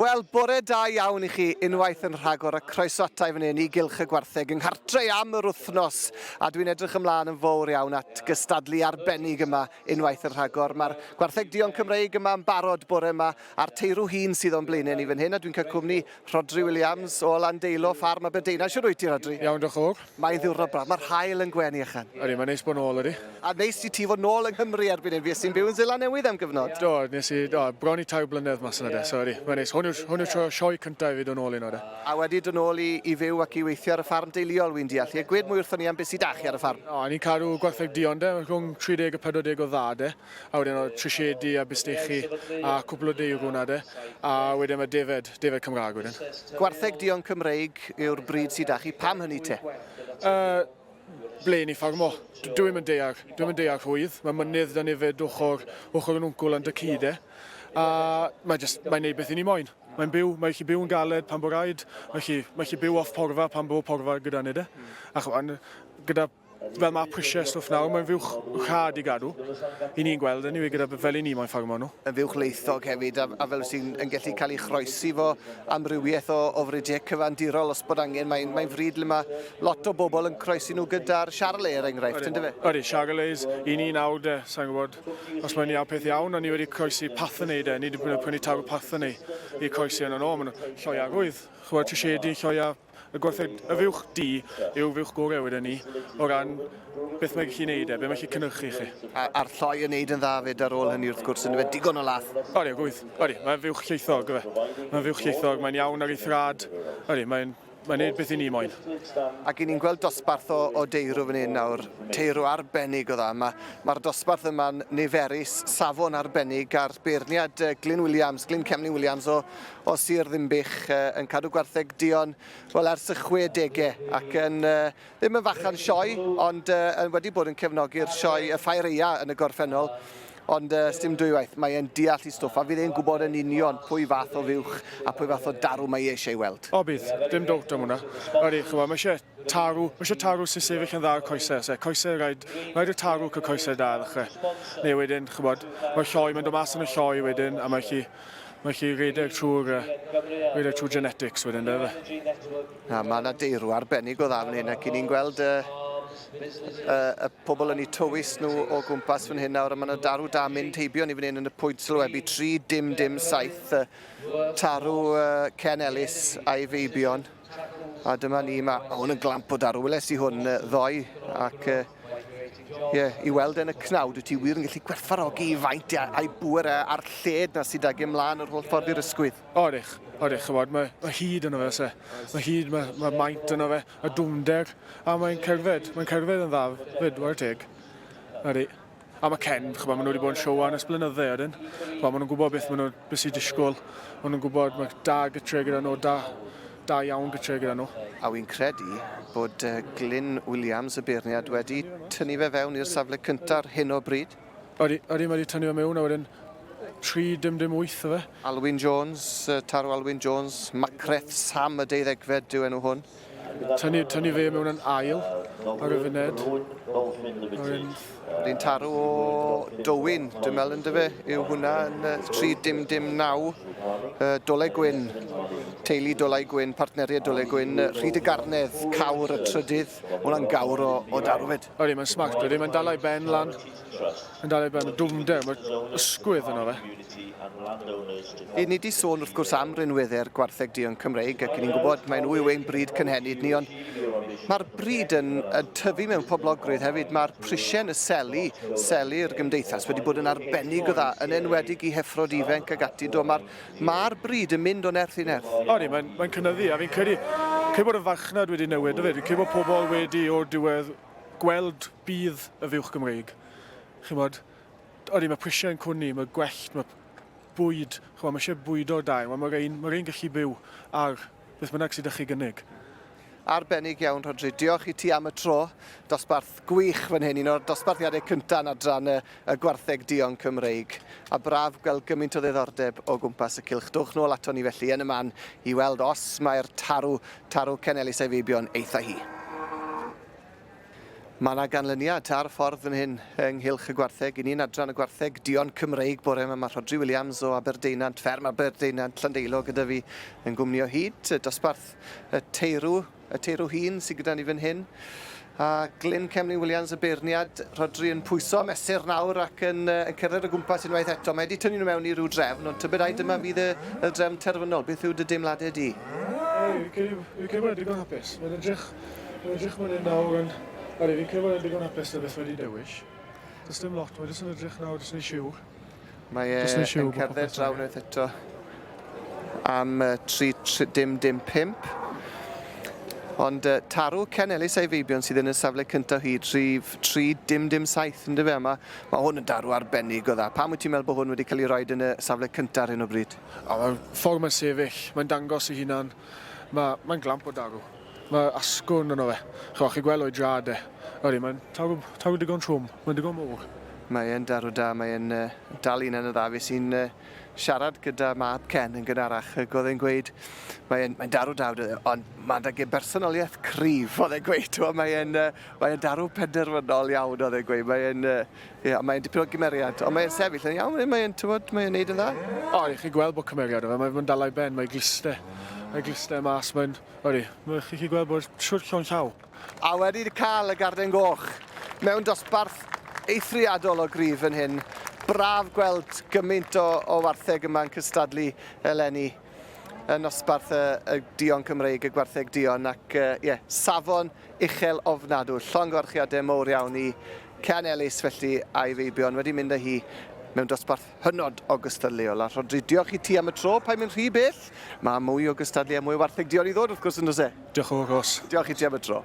Wel, bore da iawn i chi unwaith yn rhagor a croeso ata i fan hyn i Gylch y Gwartheg yng nghartre am yr wythnos a dwi'n edrych ymlaen yn fawr iawn at gystadlu arbennig yma unwaith yn rhagor. Mae'r Gwartheg Duon Cymreig yma yn barod bore yma a'r teirw hun sydd o'n blaenau ni fan hyn a dwi'n cael cwmni Rhodri Williams o Landeilo, Ffarm Aberdeina. Shwd wyt ti, Rhodri? Iawn, diolch yn fawr. Mae'n ddiwrnod braf. Mae'r haul yn gwenu ychan. Ydy, mae'n neis bod nôl, ydy. A neis i ti fod nôl yng Nghymru erbyn hyn. Fues ti'n byw yn Seland Newydd am gyfnod? Do, nes i, do, bron i tair blynedd mas yna de, so ydy, mae'n neis. Hwn yw'r hwn yw'r tro sioe cyntaf i fi dod nôl i 'no de. A wedi dod nôl i, i fyw ac i weithio ar y ffarm deuluol, wi'n deall. Ie, gwed mwy wrthon ni am beth sydd 'da chi ar y ffarm. O, ni'n cadw gwartheg duon de, rhwng 30 a 40 o dda de. A wedyn o trisiedi a bistechi a cwpl o deirw 'na de. A wedyn mae defed, defed Cymraeg wedyn. Gwartheg duon Cymreig yw'r brîd sy 'da chi, pam hynny te? Yy, ble ni ffarmo. Dwi'm yn deall, dwi'm yn deall rhwydd. Mae mynydd 'da ni 'fyd ochr, ochr yn wncwl a'n dy-cu de. A mae jyst, mae'n neud beth i ni moyn. Mae'n byw, mae gallu byw yn galed pan bo raid, mae gallu, mae gallu byw off porfa pan bo porfa gyda ni de. A ch'mod, gyda fel mae prisiau stwff nawr, mae'n fuwch rhad i gadw. I ni'n gweld, anyway, gyda fel i ni moyn ffarmo nhw. Yn fuwch leithog hefyd, a, a fel sy'n yn gallu cael ei chroesi fo amrywiaeth o, o fridiau cyfandirol os bod angen. Mae'n mae fryd le mae lot o bobl yn croesi nhw gyda'r Charolais, er enghraifft, yn dyfe? Ydy, Charolais, i ni nawr de, sa'n gwybod os mae'n iawn peth iawn, ond ni wedi croesi Parthenay de, ni wedi prynu tarw Parthenay i croesi yno nhw, maen nhw'n lloia rwydd. Chwbod, Trisiedi, lloia Y gwartheg, y fuwch du yw'r fuwch gorau wedyn ni o ran beth mae'n gallu neud e, beth mae'n gallu cynhyrchu i chi. A, a'r lloi yn neud yn dda fyd ar ôl hynny wrth gwrs, yn fe digon o lath. Odi, gwyth. Odi, mae'n fuwch llaethog, yfe. Mae'n fuwch llaethog, mae'n iawn ar ei thrad. Odi, mae'n mae'n neud beth i ni moyn. Ac i ni'n gweld dosbarth o, o deirw fan hyn nawr, teirw arbennig o dda. Mae'r ma dosbarth yma'n niferus, safon arbennig a'r beirniad Glyn Williams, Glyn Cemlyn Williams o, o Sir Ddinbych yn cadw gwartheg duon wel ers y 60au ac yn ddim yn fachan sioe ond yn wedi bod yn cefnogi'r sioe y Ffair Eia yn y gorffennol ond uh, sdim dwywaith, mae e'n deall i stwff a fydd e'n gwybod yn union pwy fath o fuwch a pwy fath o darw mae e eisiau ei weld. O bydd, dim dowt am hwnna. Ydy, chymod, mae eisiau Tarw, mae eisiau tarw sy'n sefyll yn dda ar coesau, oes e? Coesau, rhaid, rhaid i'r tarw cael coesau da i ddechrau. Neu wedyn, chybod, mae'r lloi, mae'n dod mas yn y lloi wedyn, a mae chi, mae chi redeg trwy'r, redeg trwy genetics wedyn, de fe. Na, mae yna deirw arbennig o dda fan hyn, ac i ni'n gweld y, y, y pobl yn eu tywys nhw o gwmpas fan hyn nawr, a mae yna darw da mynd heibio ni fan hyn yn y pwynt sylwebu 3 dim dim 7, tarw Ken Ellis a'i feibion. A dyma ni, mae hwn yn glamp o darw. Weles i hwn ddoe ac ie, yeah, i weld yn y cnawd, wyt ti wir yn gallu gwerthfawrogi i faint a'i bŵer e a'r lled na sydd ag ymlaen yr holl ffordd i'r ysgwydd. Odych, odych, chymod, mae, mae hyd yno fe, se. Mae hyd, mae, mae maint yno fe, y dwmder, a mae'n cerdded, mae'n cerdded yn dda, fyd, ware teg. Ydy. A mae Ken, ch'mod, maen nhw wedi bod yn showan ers blynydde ydyn. Ch'mod, maen nhw'n gwybod beth maen nhw, beth sy'n disgwyl. Maen nhw'n gwybod, mae da gytre gyda nhw, da, da iawn gytre gyda nhw. A wy'n credu bod Glyn Williams, y beirniad, wedi tynnu fe fewn i'r safle cyntaf ar hyn o bryd. Odi, odi, mae wedi tynnu fe mewn a wedyn 3 dim dim 8 o fe. Alwyn Jones, Taro Alwyn Jones, Macreth Sam y deuddegfed yw enw hwn. Tynnu, tynnu fe mewn yn ail ar y funed. Wedyn... Wedyn tarw o Dowyn, dwi'n meddwl yn dyfe, yw hwnna yn 3 dim dim 9. Dolau Gwyn, teulu Dolau Gwyn, partneriaid Dolau Gwyn, Rhyd y Garnedd, cawr y trydydd. Hwnna'n gawr o, o darw fyd. Odi, mae'n smart, wedi, mae'n dal ei ben lan. Mae'n dal ei ben, dwfnder, mae ysgwydd yno fe. I ni 'di sôn wrth gwrs am rinweddau'r gwartheg duon Cymreig ac 'y ni'n gwybod mai nhw yw ein bryd cynhenid ni ond mae'r bryd yn, yn tyfu mewn poblogrwydd hefyd. Mae'r prisiau yn y seli, seli'r gymdeithas wedi bod yn arbennig o dda, yn enwedig i heffrod ifanc ac ati. Do, mae'r mae bryd yn mynd o nerth i nerth. Odi, mae'n mae cynyddu a fi'n credu, credu bod y farchnad wedi newid hefyd. Fi'n credu bod pobl wedi o'r diwedd gweld budd y fuwch Gymreig. Chimod, Odi, mae prisiau yn cwni, mae gwellt, mae bwyd, ch'mo', mae eisiau bwydo'r dair, mae rhein, mae rhein gallu byw ar beth bynnag sydd 'da chi gynnig. Arbennig iawn Rhodri, diolch i ti am y tro. Dosbarth gwych fan hyn, un o'r dosbarthiadau cyntaf yn adran y, y gwartheg duon Cymreig. A braf gweld gymaint o ddiddordeb o gwmpas y cylch. Dowch nôl ato ni felly yn y man i weld os mae'r tarw, tarw Ken Ellis a'i feibion eitha hi. Mae yna ganlyniad ar y ffordd fan hyn ynghylch y gwartheg. I ni'n adran y gwartheg duon Cymreig bore yma. Mae Rhodri Williams o Aberdeunant, fferm Aberdeunant, Llandeilo gyda fi yn gwmni o hyd. Dosbarth y teirw, y teirw hun sydd gyda ni fan hyn. A Glyn Cemlyn Williams, y beirniad, Rhodri yn pwyso mesur nawr ac yn, yn cerdded o gwmpas unwaith eto. Mae wedi tynnu nhw mewn i ryw drefn, ond tybed ai dyma fydd y, y drefn terfynol. Beth yw dy deimladau di? Fi'n credu bod e'n digon hapus. Mae'n edrych Mae'n edrych fan hyn nawr yn... Ydy, fi'n credu bod e'n digon hapus 'da beth mae wedi dewis. Does dim lot, mae jyst yn edrych nawr, jyst yn siwr. Mae e yn cerdded draw unwaith eto am 3, 3, dim, dim, 5. Ond uh, tarw Ken Ellis a'i feibion sydd yn y safle cyntaf hyd, rhif 3, dim, dim, 7, ynddo fe? Mae, mae hwn yn darw arbennig o dda. Pam wyt ti'n meddwl bod hwn wedi cael ei roed yn y safle cyntaf ar hyn o bryd? O, mae'r ffordd mae'n sefyll, mae'n dangos ei hunan. Mae, mae'n glamp o darw. Mae asgwrn yno fe. Ch'mo', chi'n gweld o'i drad e. Ydi, mae'n tarw, tarw digon trwm. Mae'n digon mowr. Mae e'n darw da, mae e'n uh, dal un yn y dda. Fe sy'n uh, siarad gyda mab Ken yn gynharach, ac oedd e'n gweud, mae'n mae darw da, ond mae da gen bersonoliaeth cryf, oedd e'n gweud, mae e'n uh, mae e'n darw penderfynol iawn, oedd e'n gweud, mae e'n uh, yeah, mae dipyn o gymeriad, ond mae'n sefyll yn iawn, mae'n tywod, mae'n neud yn dda. O, chi'n gweld bod cymeriad o fe, mae'n dal ei ben, mae'n gliste, mae'n gliste mas, mae'n Odi, mae chi 'llu gweld bod shwt llond llaw. A wedi cael y garden goch mewn dosbarth eithriadol o gryf fan hyn. Braf gweld gymaint o, o wartheg yma'n cystadlu eleni yn nosbarth y, y duon Cymreig, y gwartheg duon, ac ie, yeah, safon uchel ofnadw. Llongyfarchiadau mowr iawn i Ken Ellis felly a'i feibion wedi mynd â hi mewn dosbarth hynod o gystadleuol. A Rhodri, diolch i ti am y tro, paid mynd rhy bell. Mae mwy o gystadlu a mwy o wartheg duon i ddod wrth gwrs yn does e? Diolch yn fawr Rhos. Diolch i ti am y tro.